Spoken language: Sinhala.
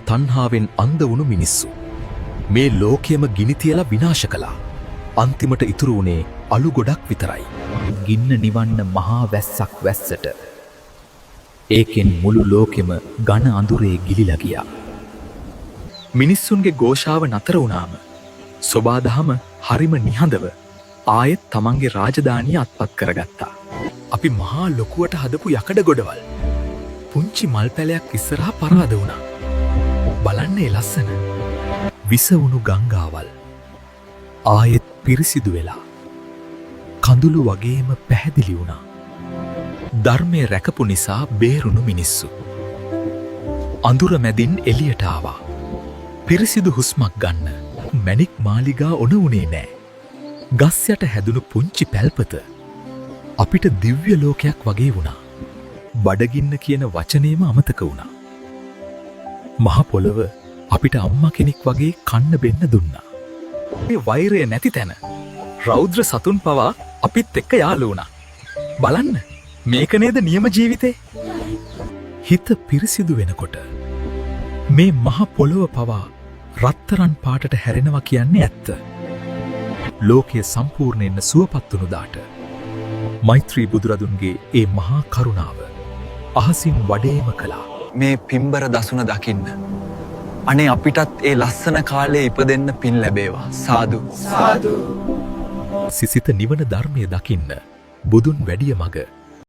තණ්හාවෙන් අන්ධ වුණු මිනිස්සු. මේ ලෝකයම ගිනි තියලා විනාශ කළා. අන්තිමට ඉතුරු වුණේ අලු ගොඩක් විතරයි. ගින්න නිවන්න මහා වැස්සක් වැස්සට ඒකෙන් මුළු ලෝකෙම ඝන අඳුරේ ගිලිලා ගියා. මිනිස්සුන්ගේ ඝෝෂාව නතර වුණාම සොබාදහම හරිම නිහඬව ආයෙත් තමන්ගේ රාජධානිය අත්පත් කරගත්තා. අපි මහා ලොකුවට හදපු යකඩ ගොඩවල් පුංචි මල් පැලයක් ඉස්සරහා පරාද වුණා. බලන්න ඒ ලස්සන. විස වුණු ගංගාවල් ආයෙත් පිරිසිදු වෙලා කඳුළු වගේම පැහැදිලි වුණා. ධර්මය රැකපු නිසා බේරුණු මිනිස්සු. අඳුර මැදින් එළියට ආවා. පිරිසිදු හුස්මක් ගන්න මැණික් මාලිගා ඔන වුණේ නෑ. ගස් යට හැදුණු පුංචි පැල්පත අපිට දිව්‍ය ලෝකයක් වගේ වුණා. බඩගින්න කියන වචනේම අමතක වුණා. මහ පොළව අපිට අම්මා කෙනෙක් වගේ කන්න බෙන්න දුන්නා. මේ වෛරය නැති තැන රෞද්‍ර සතුන් පවා අපිත් එක්ක යාළු වුණා. බලන්න, මේක නේද නියම ජීවිතේ? හිත පිරිසිදු වෙනකොට මේ මහ පොළොව පවා රත්තරන් පාටට හැරෙනවා කියන්නේ ඇත්ත. ලෝකය සම්පූර්ණයෙන්ම සුවපත් වුණු දාට මෛත්‍රී බුදුරදුන්ගේ ඒ මහා කරුණාව අහසින් වඩේම කළා. මේ පින්බර දසුන දකින්න. අනේ, අපිටත් ඒ ලස්සන කාලේ ඉපදෙන්න පින් ලැබේවා. සාදු. සිසිත නිවන ධර්මය දකින්න බුදුන් වැඩිය මග.